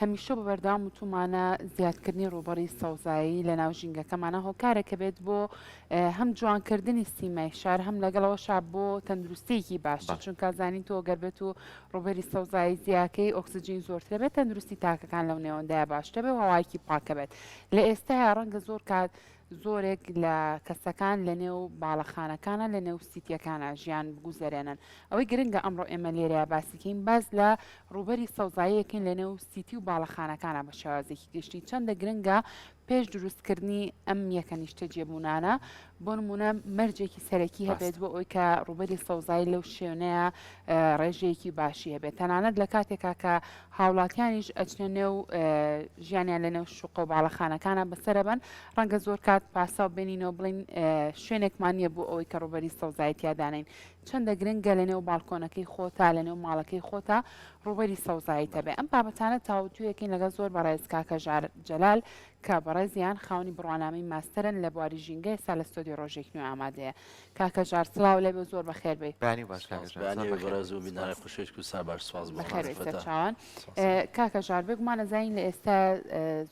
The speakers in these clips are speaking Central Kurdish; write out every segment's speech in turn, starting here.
هەمیشە بە بەردەوام وتومانە زیادکردنی ڕووبەڕی سەوزایی لە ناو ژینگەکەمانە هۆکارێکە بێت بۆ هەم جوانکردنی سیمای شار هەم لەگەڵەوەشا بۆ تەندروستیەکی باشتر چونکە زانین تۆ گەر بێت و ڕووبەری سەوزایی زیاکەی ئۆکسجین زۆرترە بێت تەندروستی تاکەکان لەو نێوەندەیە باشترە بێ و هەوایەکی پاکە بێت لە ئێستایا ڕەنگە زۆر کات زۆرێک لە کەسەکان لە نێو باڵەخانەکانە لە نێو سیتیەکانە ژیان بگوزەرێنن ئەوەی گرنگە ئەمڕۆ ئێمە لێرەیا باسی کەین باس لە ڕووبەری سەوزاییەکەین لە نێو سیتی و باڵەخانەکانە بە شێوازێکی گشتی چەندە گرنگە پێش دروستکردنی ئەم یەکە نیشتەجێبوونانە بۆ نموونە مەرجێکی سەرەکی هەبێت بۆ ئەوەی کە ڕووبەری سەوزایی لەو شوێنەیە ڕێژەیەکی باشی هەبێت تەنانەت لە کاتێکا کە هاوڵاتیانیش ئەچنە نێو ژیانیان لە نێو شوقە و باڵەخانەکانە بەسەرەبەن ڕەنگە زۆر کات پاساو بێنینەوە بڵین شوێنێکمان نییە بۆ ئەوەی کە ڕووبەری سەوزایی تیا دانێین چەندە گرنگە لە نێو باڵکۆنەکەی خۆتا لە نێو ماڵەکەی خۆتا ڕووبەری سەوزاییت هەبێ ئەم بابەتانە تاوتوێکەین لەگەڵ زۆر بەڕێز کاک هەژار جەلال کە بەڕێزیان خاوەنی بڕوانامەی ماستەرن لە بواری ژینگە ئێستا لە ستۆدیۆ ڕۆژێک نوێ ئامادەیە کاک هەژار سڵاو لێبێ و زۆر بەخێر بێی. بەیانی باش کاک هەژار زۆر بەخێر بەیانی بەڕێز و بێی بینەرانی سپاس. خۆشەویست کوردستان باش سپاس بۆ ئەم بەخێر بێی دەرفەتە. سەرچاوان. سپاس. کاک هەژار بێگومان ئەزانین لە ئێستا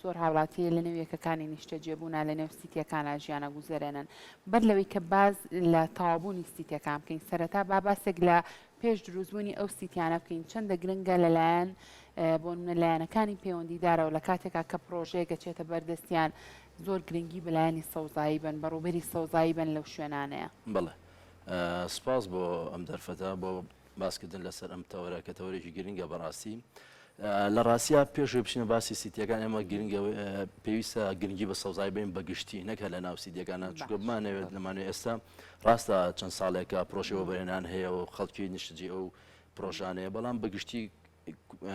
زۆر هاوڵاتی لە نێو یەکەکانی نیشتەجێبوونا لە نێو سیتیەکانا ژیان ئەگوزەرێنن بەر لەوەی کە باس لە تەواوبوونی سیتیەکان بکەین سەرەتا با باسێک لە پێش دروستبوونی ئەو سیتیانە بکەین چەندە گرنگە لەلایەن بۆ نمونە لایەنەکانی پەیوەندیدارەوە لە کاتێکا کە پرۆژەیەک ئەچێتە بەردەستیان زۆر گرنگی بە لایەنی سەوزایی بەن بە ڕووبەری سەوزایی بەن لەو شوێنانەیە. بەڵێ سوپاس بۆ ئەم دەرفەتە بۆ باسکردن لەسەر ئەم تەوەرە کە تەوەرێکی گرنگە بەڕاستی لە ڕاستیا پێش ئەوەی بچینە باسی سیتیەکان ئێمە گرنگە پێویستە گرنگی بە سەوزایی بین بە گشتی نەک هەر لە ناو سیتیەکانە چونکە بمانەوێت نەمانەوێت ئێستا ڕاستە چەند ساڵێکە پرۆژەی وەبەرهێنان هەیە و خەڵکی نیشتەجێی ئەو پرۆژانەیە بەڵام بە گشتی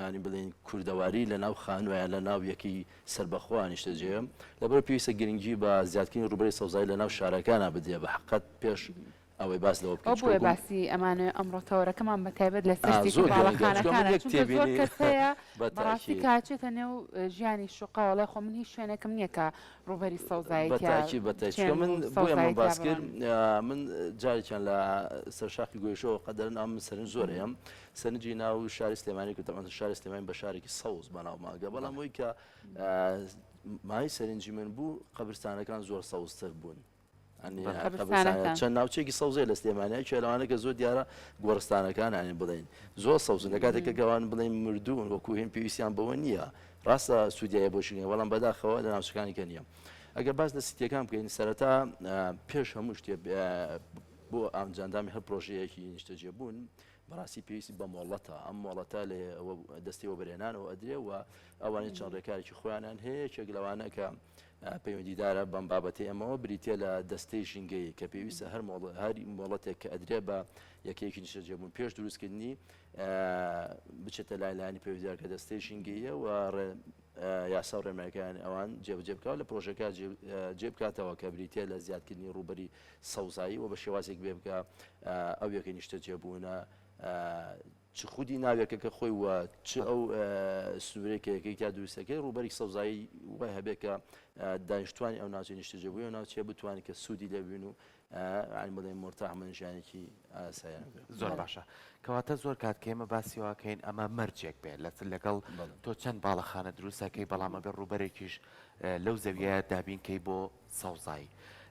ینی بڵێین کوردەواری لە ناو خانووە لە ناو یەکی سربەخۆ نیشتەجێ لەبەر پێویستە گرنگی بە زیادکردنی ڕووبەری سەوزایی لە ناو شارەکانە بدرێ بە حقت پێش ئەوەی باس لەوە بکەین ئەو بۆیە چونکە گوم باسی ئەمانەوێ ئەمڕۆ تەوەرەکەمان بە تایبەت لەسەر ئا سیتی زۆر گرنگە چونکە من باڵەخانەکانە یەک چونکە زۆر تێبینی کەس هەیە بە بەڕاستی تاکید کە ئەچێتە نێو ژیانی شوقەوە ئەڵێ خۆ من هیچ شوێنێکم نییە کە ڕووبەری سەوزایی بە تیا تاکید بە تاکید چونکە بچێنم من و بۆیە من سەوزایی تیا باس کرد بڕۆنم. من جارێکیان لە سەر شاخی گۆیشەوە قەدەرن ئەم من سەرنج زۆر هەیە سەرنجی ناو شاری سلێمانی کرد تەبعەن شاری سلێمانی بە شارێکی سەوز بەناوبانگە بەڵام ئەوەی کە مایەی سەرنجی من بوو قەبرستانەکان زۆر سەوزتر بوون چەند ناوچێکی سەوزەیە لە سلێمانیا کێ لەوانە کە زۆر دیارە گۆڕستانەکان ئەنی بڵین زۆر سەوزن لە کاتێک کە گەوان بڵین مردوون وەکو هێن پێویستیان بەوە نییە ڕاستە سوودیایە بۆ ژینگە بەڵام بەداخەوە لە ناوچەکانی کە نییە ئەگەر باس لە سیتیەکان بکەین سەرەتا پێش هەموو شتێ بۆ ئەنجامدانی هەر پرۆژەیەکی نیشتەجێبوون بەڕاستی پێویستی بە مۆڵەتە ئەم مۆڵەتە لە دەستی وەبەرهێنانەوە ئەدرێ و ئەوانەی چەند ڕێکارێکی خۆیانیان هەیە یەکێک لەوانە کە پەیوەندیدارە بەم بابەتەی ئەمەوە بریتیە لە دەستەی ژینگەیی کە پێویستە هەر هەر مۆڵەتێک کە ئەدرێ بە یەکەیەکی نیشتەجێبوون پێش دروستکردنی بچێتە لای لایەنی پەیوەندیدار کە دەستەی ژینگەییە و یاسا و ڕێنمایەکانی ئەوان جێبەجێ بکات لە پرۆژەکە جێ بکاتەوە کە بریتیە لە زیادکردنی ڕووبەری سەوزایی و بە شێوازێک بێ بکە ئەو یەکەی نیشتەجێبوونە چ خودی ناوێکەکە خۆی و چ ئەو سنوورەی کە یەکەی تیا دروست دەکرێت ڕووبەری سەوزایی وای هەبێت کە دانیشتوانی ئەو ناوچەی نیشتەجێبووی ئەو ناوچەیە بتوانن کە سوودی لێ ببین و یانی بڵێین مورتاح بن ژیانێکی ئاساییان هەبێت. زۆر باشە کەواتە زۆر کات کە ئێمە باسی وا کەین ئەمە مەرجێک بێ لە لەگەڵ تۆ چەند باڵەخانە دروست ئەکەی بەڵام ئەبێ ڕووبەرێکیش لەو زەویە دابین کەی بۆ سەوزایی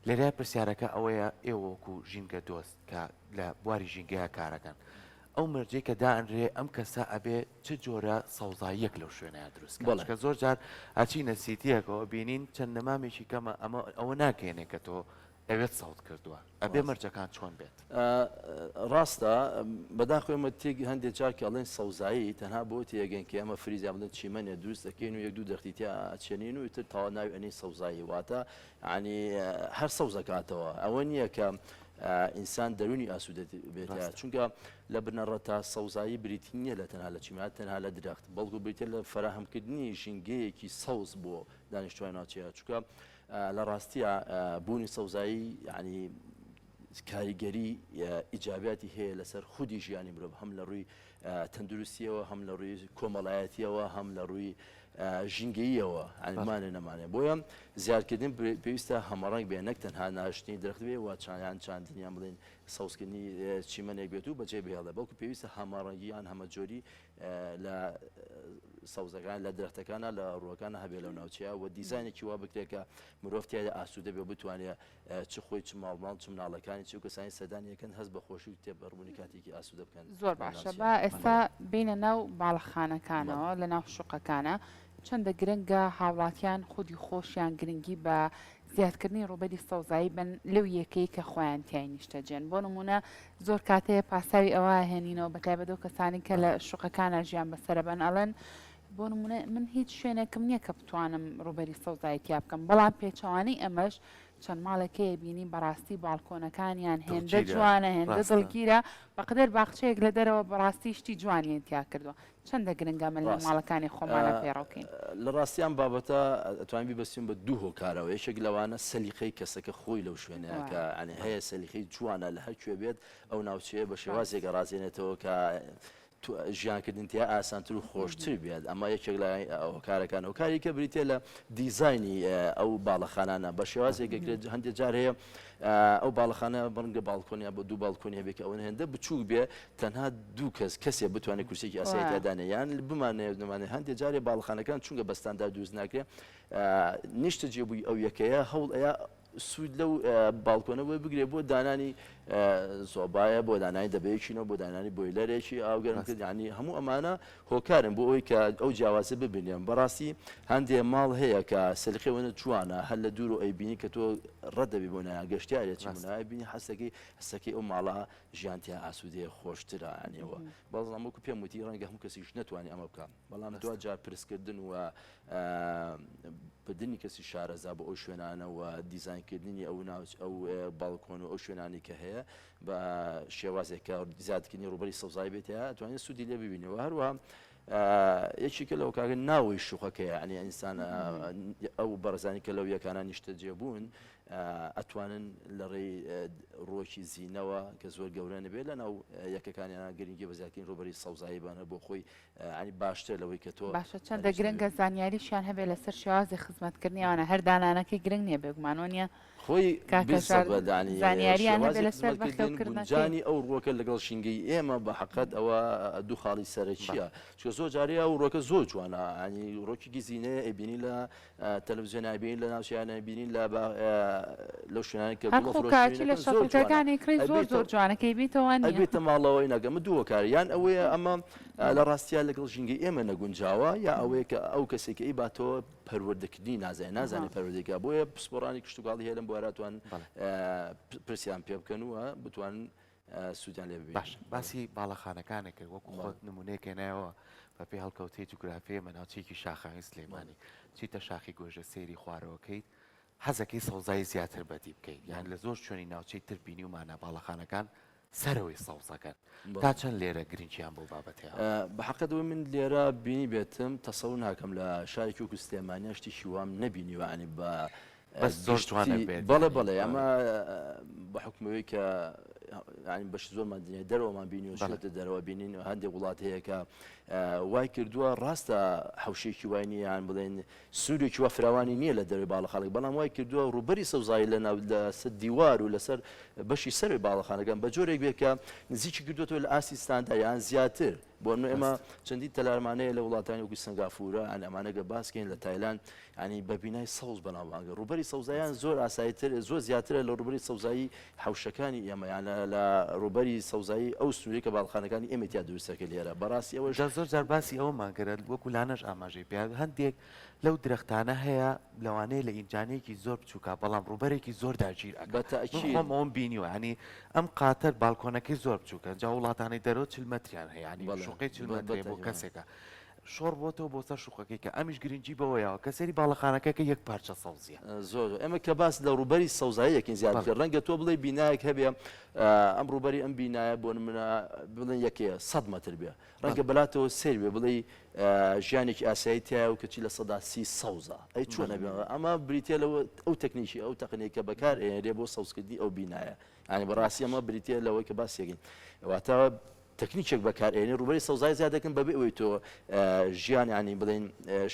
لێرە پرسیارەکە ئەوەیە ئێوە وەکو ژینگە دۆست کە لە بواری ژینگەیە کارەکەن ئەو مەرجەی کە دائەنرێ ئەم کەسە ئەبێ چ جۆرە سەوزاییەک لەو شوێنەیا دروست کات چونکە زۆر جار ئەچینە سیتیەکەوە بینین چەند نەمامێکی کەمە ئەمە ئەوە ناگەیەنێ کە تۆ ئەوێت سەوز کردووە ئەبێ مەرجەکان چۆن بێت؟ ڕاستە بەداخەوە ئێمە تێک هەندێک جار کە ئەڵێن سەوزایی تەنها بۆ تێگەین کە ئێمە فریز یا بڵێن چیمەنێ دروست دەکەین و یەک دوو دەختی تیا ئەچێنین و ئیتر تەواو ناوی ئەنێین سەوزایی واتە یانی هەر سەوزەکاتەوە ئەوە نییە کە ئینسان دەروونی ئاسوودە بێت چونکە لە بنەڕەتا سەوزایی بریتی نییە لە تەنها لە چیمەن تەنها لە درەخت بەڵکو بریتە لە فەراهەمکردنی ژینگەیەکی سەوز بۆ دانیشتوانی ناوچەیە چونکە لە ڕاستیە بوونی سەوزایی یعنی کاریگەری ئیجابیاتی هەیە لەسەر خودی ژیانی مرۆڤ هەم لە ڕووی تەندروستیەوە هەم لە ڕووی کۆمەڵایەتیەوە هەم لە ڕووی ژینگەییەوە ئەمانە نەمانێ بۆیە زیادکردن پێویستە هەمەڕەنگ بێ نەک تەنها ناشتنی درەخت بێ و چیان چاندنیان بڵێن سەوزکردنی چیمەنێک بێت و بەجێ بهێڵێ بەڵکو پێویستە هەمەڕەنگی یان هەمەجۆری لە. سەوزەکان لە درەختەکانە لە ڕووەکانە هەبێ لەو ناوچەیە و دیزانێکی وا بکرێت کە مرۆڤ تیایدا ئاسوودە بێ و بتوانێ چ خۆی چ ماڵ ماڵ چ مناڵەکانی چ کەسانی سەردانی یەکەن هەست بە خۆشی و تێپەڕبوونی کاتێکی ئاسوودە بکەن زۆر باشە با ئێستا بینە ناو باڵەخانەکانەوە لە ناو شوقەکانە چەندە گرنگە هاوڵاتیان خودی خۆشیان گرنگی بە زیادکردنی ڕووبەری سەوزایی بن لەو یەکەی کە خۆیان تیای نیشتەجێن بۆ نمونە زۆر کاتەیە پاساوی ئەوە هێنینەوە بەتایبەت ئەو کەسانی کە لە شوقەکانە ژیان بەسەرەبەن ئەڵێن بۆ نمونە من هیچ شوێنێکم نییە کە بتوانم ڕووبەری سەوزایی تیا بکەم بەڵام پێچەوانەی ئەمەش چەند ماڵێک هەیە بینی بەڕاستی باڵکۆنەکانیان هێندە جوانە هێندە دڵگیرە بەقدر باخچەیەک لە دەرەوە بەڕاستی شتی جوانیان تیا کردووە چەندە گرنگە من لە ماڵەکانی خۆمانە پەیڕەوکەین. لە ڕاستی ئەم بابەتە ئەتوانین بیبەستین بە دوو هۆکارەوە یەکێک لەوانە سەلیقەی کەسەکە خۆی لەو شوێنەیە کە یانی هەیە سەلیقەی جوانە لە هەر کوێ بێت ئەو ناوچەیە بە شێوازێک ڕازێنێتەوە کە ژیانکردن تیا ئاسانتر و خۆشتر بێت ئەمە یەکێک لە هۆکارەکان هۆکاری کە بریتە لە دیزایانی ئەو باڵەخانانە بە شێوازێک دەکرێت هەندێک جار هەیە ئەو باڵەخانە بڕنگە باڵکۆنیا بۆ دوو باڵکۆنی هەبێت کە ئەوەن هێندە بچووک بێ تەنها دوو کەس کەسێ بتوانێت کورسێکی ئاسایی تیا دانێ یان بمانەوێت نەمانێت هەندێک جارێ باڵەخانەکان چونکە بە ستاندارد دروست ناکرێ نیشتەجێبووی ئەو یەکەیە هەوڵ ئەیا سوود لەو باڵکۆنە بۆی بگرێ بۆ دانانی زۆبایە بۆ دانانی دەبەیەکینەوە بۆ دانانی بۆیلەرێکی ئاوگەرم کرد ینی هەموو ئەمانە هۆکارن بۆ ئەوی کە ئەو جیاوازە ببینێن بەڕاستی هەندێ ماڵ هەیە کە سەلیقەی وەنە جوانە هەر لە دوور و ئەیبینی کە تۆ ڕەت دەبی بۆ نایان گەشتیارێ چی بوو بینی حەسەکەی حسەکەی ئەو ماڵە ژیان تیا ئاسوودەیە خۆشترە یانیەوە بەڵام وەکو پێم وتی ڕەنگە هەموو کەسیش نەتوانێت ئەمە بکات بەڵام دواجار پرسکردن و بردنی کەسی شارەزا بۆ ئەو شوێنانە و دیزاینکردنی ئەو ناوچ ئەو باڵکۆن و ئەو شوێنانی کە هەیە بە شێوازێک کە زیادکردنی ڕووبەری سەوزایی بێت توانین سوودی لێ ببینەوە هەروەها یەکێکە لەو کاکە ناوەی شوقەکەیە ینی ئینسان ئەو بەڕزانی کە لەو یەکانە نیشتەجێ بوون ئەتوانن لە ڕێی ڕۆکی زینەوە کە زۆر گەورە نەبێت لە ناو یەکەکانیان گرنگی بە زیاترین ڕووبەری سەوزایی بانە بۆ خۆی ینی باشترە لەوەی کە تۆ باشە چەندە گرنگە زانیاریشیان هەبێت لەسەر شێوازی خزمەتکردنی ئەوانە هەر دانانەکەی گرنگ نییە بێگومان وەنیە خۆی کاکە ژار زانیاریان هەبێت شێوازی لەسەر خزمەتکردن بەخێوکردنەکەی. گونجانی ئەو ڕووەکە لەگەڵ ژینگەی ئێمە بە حەقەت ئەوە دوو خاڵی سەرەکییە چونکە زۆر جارێ ئەو ڕووەکە زۆر جوانە ینی ڕووەکێکی زینەیە ئەیبینی لە تەلەڤزیۆن ئەیبینی لە ناوچەیان ئەیبینی لە لەو شوێنانەی کە هەر گوڵە خۆ فرۆشتنی کاچی لە دەکەن زۆر جوانە شەتڵکەکانی کڕی زۆر ئەبێتە زۆر جوانە کەی بیتەوە نییە. ئەبێتە ماڵەوەی ناکە ئەمە دوو هۆکارە یان ئەوەیە ئەمە لە ڕاستیا لەگەڵ ژینگەی ئێمە نەگونجاوە یا ئەوەیە کە ئەو کەسێک کە ئەیباتەوە پەروەردەکردنی نازانێت نازانێت پەروەردەی کا بۆیە پسپۆڕانی کشتوکاڵی هەیە لەم بوارە توان پرسیان پێ بکەن و بتوانن سوودیان لێ ببینن. باشە باسی باڵەخانەکانت کرد وەکو خۆت نمونەیەک هێنایەوە بەپێی هەڵکەوتەی جوگرافی ئێمە ناوچەیەکی شاخاوی سلێمانی چیتە شاخی گۆژە سەیری خوارەوەکەیت حەزەکەی سەوزایی زیاتر بەدی بکەیت یان لە زۆر شوێنی ناوچەی تر بینیومانە باڵەخانەکان سەرەوەی سەوزەکەن تا چەند لێرە گرنگیان بەو بابەتەیە؟ بە حەقیقەت ئەوەی من لێرە بینیبێتم تەسەور ناکەم لە شارێکی وەکو سلێمانیا شتێکی وام نەبینیوە یانی بە بەس زۆر جوانە بێت بەڵێ بەڵێ ئەمە بە حکومەوەی کە یانی بەشی زۆرمان دنیای دەرەوەمان بینی و چووەتە دەرەوە بینین هەندێک وڵات هەیە کە وای کردووە ڕاستە حوشێکی وای نییە یان بڵێن سنوورێکی وا فراوانی نییە لە دەرەوەی باڵەخانەکە، بەڵام وای کردووە ڕووبەری سەوزایی لە ناو لەسەر دیوار و لەسەر بەشی سەرەوەی باڵەخانەکان بە جۆرێک بێت کە نزیکی کردووەتەوە لە ئاستی ستاندار یان زیاتر. بۆ نموونە ئێمە چەندین تەلارمان هەیە لە وڵاتانی وەکو سەنگافورە یان ئەمانە گەر باس کەین لە تایلاند یانی بە بینای سەوز بەناوبانگە ڕووبەری سەوزاییان زۆر ئاساییتر زۆر زیاترە لە ڕووبەری سەوزایی حەوشەکانی ئێمە یان لە ڕووبەری سەوزایی ئەو سنوورەی کە باڵەخانەکانی ئێمەی تیا دروست دەکرێت لێرە بەڕاستی ئەوەش جا زۆر جار باسی ئەوەمان کرد وەکو لانەش ئاماژەی پێ هەندێک لەو درەختانە هەیە لەوانەیە لە ئینجانەیەکی زۆر بچووکە بەڵام ڕووبەرێکی زۆر داگیر ئەکا بە من تەئکید. خۆم ئەوەم بینیوە یانی ئەم قاتە بالکۆنەکەی زۆر بچووکە جا وڵاتانی دەرەوە 40 مەتریان هەیە یانی بەڵێ شوقەی 40 بە مەترێ بۆ تەئکید. کەسێکە شۆڕ بۆتەوە بۆ سەر شوقەکەی کە ئەمیش گرنگی بەوە یاوە کە سەیری باڵەخانەکە کە یەک پارچە سەوزیە. زۆر زۆر ئێمە کە باس لە ڕووبەری سەوزایی ئەکەین زیاد بەڵێ. بکەین ڕەنگە تۆ بڵێی بینایەک هەبێ ئەم ڕووبەری ئەم بینایە بۆ نمونە بڵێن یەکەیە سەد مەتر بێ ڕەنگە بەلاتەوە سەیر بێ بڵێی ژیانێکی ئاسایی تایە و کەچی 30% سەوزە ئەی چۆن ئەبێ ئەمە بریتە لەوە ئەو تەکنیکی ئەو تەکنیکە بەکار ئێنرێ بۆ سەوزکردنی ئەو بینایە یانی بەڕاستی ئەمە بریتە لەوەی کە باسی ئەکەین واتە تەکنیکێک بەکار ئێنێ ڕووبەری سەوزایی زیاد دەکەن بەبێ ئەوەی تۆ ژیان یانی بڵێن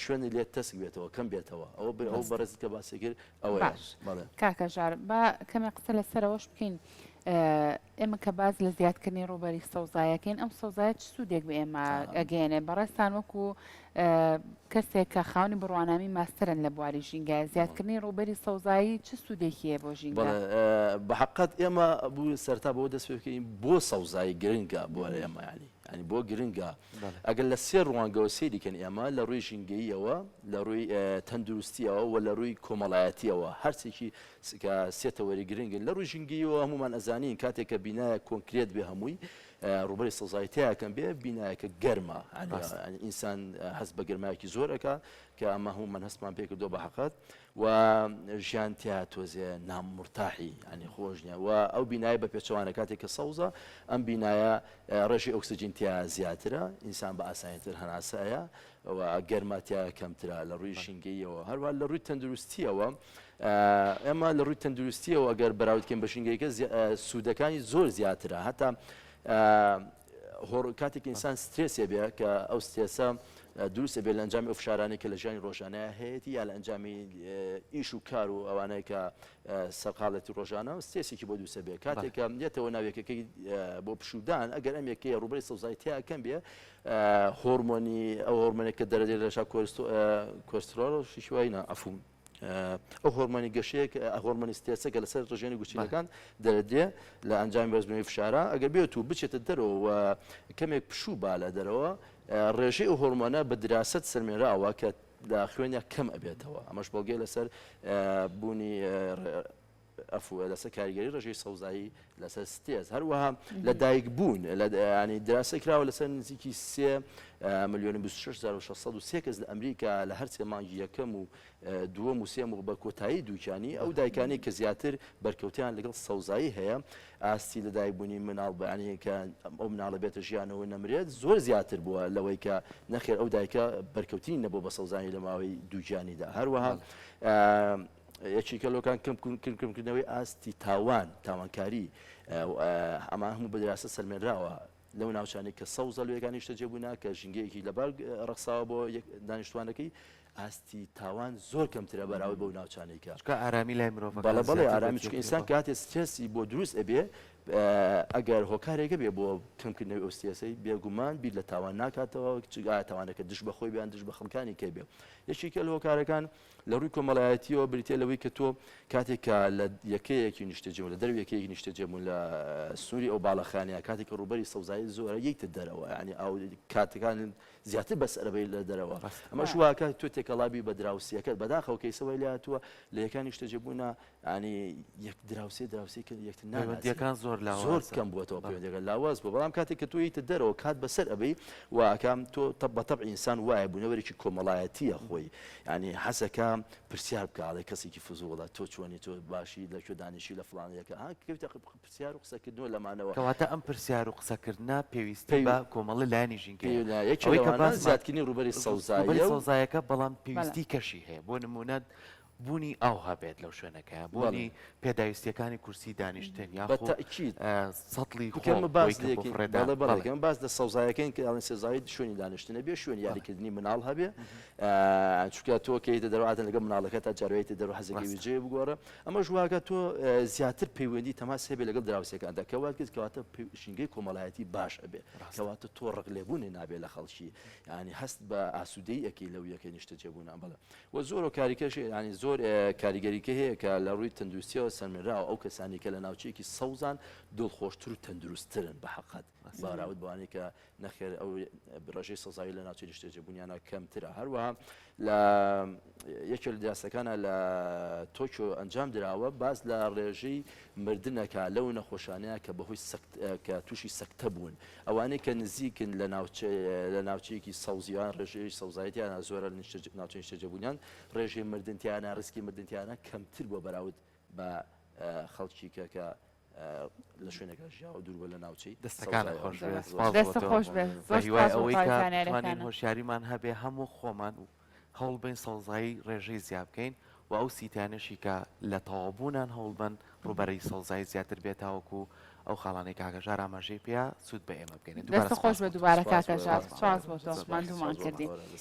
شوێنی لێت تەسک بێتەوە کەم بێتەوە ئەوە ئەو بەڕێزت کە باسی کرد ئەوەیە باش بەڵێ کاکە ژار با کەمێ قسە لەسەرەوەش بکەین. ئێمە کە باس لە زیادکردنی ڕووبەری سەوزایەکەین ئەم سەوزایە چ سوودێک بە ئێمە ئەگەیەنێ؟ بەڕێزتان وەکو کەسێک کە خاوەنی بڕوانامی ماستەرن لە بواری ژینگە، زیادکردنی ڕووبەری سەوزایی چ سوودێکی هەیە بۆ ژینگە؟ بەڵێ بە حەقت ئێمە بوو سەرتا بەوە دەست پێ بکەین بۆ سەوزایی گرنگە بۆ ئێمە ینی ینی بۆ گرنگە ئەگەر لە سێ ڕوانگەوە سەیری کەن ئێمە لە ڕووی ژینگەییەوە لە ڕووی تەندروستیەوە و لە ڕووی کۆمەڵایەتیەوە هەرچێکی کە سێ تەوەری گرنگن لە ڕووی ژینگەییەوە هەموومان ئەزانین کاتێک کە بینایە کۆنکرێت بێ هەمووی ڕووبەری سەوزایی تیا کەم بێ بینایەکە گەرمە ئینسان هەست بە گەرمایەکی زۆر ئەکا کە ئەمە هەموومان هەستمان پێ کردو بە حەقەت و ژیان تیا تۆزێ نامورتاحی ینی خۆش نییە و ئەو بینایە بە پێچەوانە کاتێک کە سەوزە ئەم بینایە ڕێژەی ئۆکسجین تیا زیاترە ئینسان بە ئاسانیتر هەناسەیە و گەرما تیا کەمترە لە ڕووی ژینگەیەوە هەروە لە ڕووی تەندروستیەوە ئێمە لە ڕووی تەندروستیەوە ئەگەر بەراوردکەین بە ژینگەیەکە سوودەکانی زۆر زیاترە هەتا کاتێک ئینسان سترێسێ بێ کە ئەو سترێسە دروست بێ لە ئەنجامی ئەو فشارانەی کە لە ژیانی ڕۆژانە هەیەی یا لە ئەنجامی ئیش و کار و ئەوانەیە کە سەرقاڵێتی ڕۆژانە سترێسێکی بۆ دووسە بێ کاتێک کە یەتەوە ناوێکەکەی بۆ پشودان ئەگەر ئەم یەکەیە ڕووبەری سەوزایی تیا کەم بێ هۆرمۆنی ئەو هۆرمۆنێک کە دەرەجێت لە شا کۆسترۆڵ شیشوای نا ئەفوم ئەو هۆرمۆنی گەشەیە کە هۆرمۆنی سترێسە کە لەسەر ڕژێنی گورچیلەکان دەردێ لە ئەنجامی بەرزبوونەوەی فشارە ئەگەر بێت و بچێتە دەرەوە و کەمێک پشوو با لە دەرەوە ڕێژەی ئەو هۆرمۆنە بە دراسەت سەلمێنراوە کە لە خوێنیا کەم ئەبێتەوە ئەمەش بەڵگەی لەسەر بوونی ئەفوە لەسەر کاریگەری ڕێژەی سەوزایی لەسەر سترێس هەروەها لە دایک بوون ینی دراسە کراوە لەسەر نزیکی سێ ملیۆن 26,603 کەس لە ئەمریکا لە هەر سێ مانگی یەکەم و دووەم و سێم و بە کۆتایی دووکیانی ئەو دایکانی کە زیاتر بەرکەوتیان لەگەڵ سەوزایی هەیە ئاستی لەدایکبوونی مناڵ بەیانی کە ئەو مناڵە بێتە ژیانەوە نەمرێت زۆر زیاتر بووە لەوەی کە نەخێر ئەو دایکە بەرکەوتنی نەبوو بە سەوزانی لە ماوەی دووگیانیدا هەروەها یەکێکە لۆکان کەمکردنەوەی ئاستی تاوان تاوانکاری ئەمان هەموو بەدراسە سەلمێنراوە لەو ناوچانەی کە سەوزە لوێکان نیشتەجێ بوونە کە ژینگەیەکی لەبار ڕەخساوە بۆ دانیشتوانەکەی ئاستی تاوان زۆر کەمترە بەراورد بەو ناوچانەی کە چونکە ئارامی لای مرۆڤەکان بەڵێ بەڵێ ئارامی چونکە ئینسان کاتێ سترێسی بۆ دروست ئەبێ ئەگەر هۆکارێکە بێ بۆ کەمکردنەوەی ئەو سترێسەی بێگومان بیر لە تاوان ناکاتەوە چ تاوانەکە دژ بە خۆی بیان دژ بە خەڵکانی کەی بێ یەکێکە لە هۆکارەکان لە ڕووی کۆمەڵایەتیەوە بریتیە لەوەی کە تۆ کاتێک کە لە یەکەیەکی نیشتەجێبوون لە دەرەوەی یەکەیەکی نیشتەجێبوون لە سنووری ئەو باڵەخانەیە کاتێک کە ڕووبەری سەوزایی زۆرە یەیتە دەرەوە یعنی ئەو کاتەکان زیاتر بەسەرەبەی لە دەرەوە ئەمەش واکە تۆ تێکەڵابی بە دراوسیەکەت بەداخەوە کەیسەوەی لاتووە لە یەکان نیشتەجێبوونە ینی یەک دراوسێ دراوسێ کرد یەکتر ناوەندیەکان زۆر لاواز زۆر کەم بووەتەوە پەیوەندیەکە لاواز بوو بەڵام کاتێک کە تۆ یتە دەرەوە کات بەسەر ئەبەی و ئەکام تۆ تەب بە تەبع ئینسان وایە بوونەوەرێکی کۆمەڵایەتیە خۆی ینی حەزەکە پرسیار بکە ئەڵێ کەسێکی فزوڵە تۆ چۆنی تۆ باشی لە کوێ دانیشی لە فڵانەکە ها کەوتە پرسیار و قسەکردنەوە لەمانەوە کەواتە ئەم پرسیار و قسەکردنە پێویستی بە کۆمەڵە لایەنی ژینگەیە یەکێ ئەوەی کە لەوانە باسمان زیادکردنی ڕووبەری ڕووبەری سەوزاییە و سەوزایەکە بەڵام بەڵێ پێویستی کەشی هەیە بۆ نموونە بوونی ئاو هەبێت لەو شوێنەکەیا، بوونی پێداویستییەکانی کورسی دانیشتن بە یاخۆ تەئکید. سەتڵی بکەم خۆڵ باس بۆی کە بۆ لەکەین فڕێدان بەڵێ بەڵێ بەڵێ. کەم باس لە سەوزایەکەین کە ئەڵێن سەوزایی شوێنی دانیشتنە بێ شوێنی بەڵێ. یاریکردنی مناڵ هەبێ چونکە تۆ کە یەیتە دەرەوە عادەتەن لەگەڵ مناڵەکەتا جارێ یەیتە دەرەوە حەزەکەی ڕاستە. جێ بگۆڕە ئەمەش واکە تۆ زیاتر پەیوەندی تەماس هەبێ لەگەڵ دراوسێکاندا کە وات کرد کەواتە ژینگەی کۆمەڵایەتی باش ئەبێ ڕاستە. کەواتە تۆ ڕق لێبوونێ نابێ لە خەڵکی یانی هەست بە ئاسوودەیی ئەکەی لەو یەکەی نیشتەجێبوونە بەڵێ. وە زۆر هۆکاریکەش هەیە یانی زۆر کاریگەریکە هەیە کە لە ڕووی تەندروستیەوە سەلمێنراوە ئەو کەسانی کە لە ناوچەیەکی سەوزان دڵخۆشتر و تەندروستترن بە حەقەت بەراورد بەوانەی کە نەخێر ئەو ڕێژەی سەوزایی لە ناوچەی نیشتەجێبوونیانە کەمترە هەروەها لە یەکێ لە دراسەکانە لە تۆکیۆ ئەنجام دراوە باس لە ڕێژەی مردنەکە لەو نەخۆشانەیە کە بەهۆی کە تووشی سەکتە بوون ئەوانەی کە نزیکن لە ناوچە لە ناوچەیەکی سەوزی یان ڕێژەی سەوزایی تیانا زۆرە لە ناوچەی نیشتەجێبوونیان ڕێژەی مردن تیانا ڕیسکی مردن تیانا کەمتر بووە بەراورد بە خەڵکی کە کە لە شوێنێکا ژیاوە دوور بووە لە ناوچەی دەستەکانت سەوزایەوە. خۆش بێت سپاس بۆ دەستت تۆ خۆش بێت بە زۆر هیوای سپاس بۆ ئەوەی تەواوی کە بتوانین زانیاریەکانت. هۆشیاریمان هەبێ هەموو خۆمان و هەوڵ بەین سەوزایی ڕێژەی زیا بکەین و ئەو سیتانەشی کە لە تەواوبوونان هەوڵبەن ڕووبەرەی سەوزایی زیاتر بێت تاوەکو ئەو خاڵانەی کاک هەژار ئاماژەی پێیا سوود بە ئێمە بگەینێت. دووبارە دەستت خۆش سوپاس بێت بۆ تۆ. دووبارە سپاس کاک بۆ هەژار ئێوە. سپاس بۆ تۆ سپاس ماندوومان بۆ کردی. ئێوە.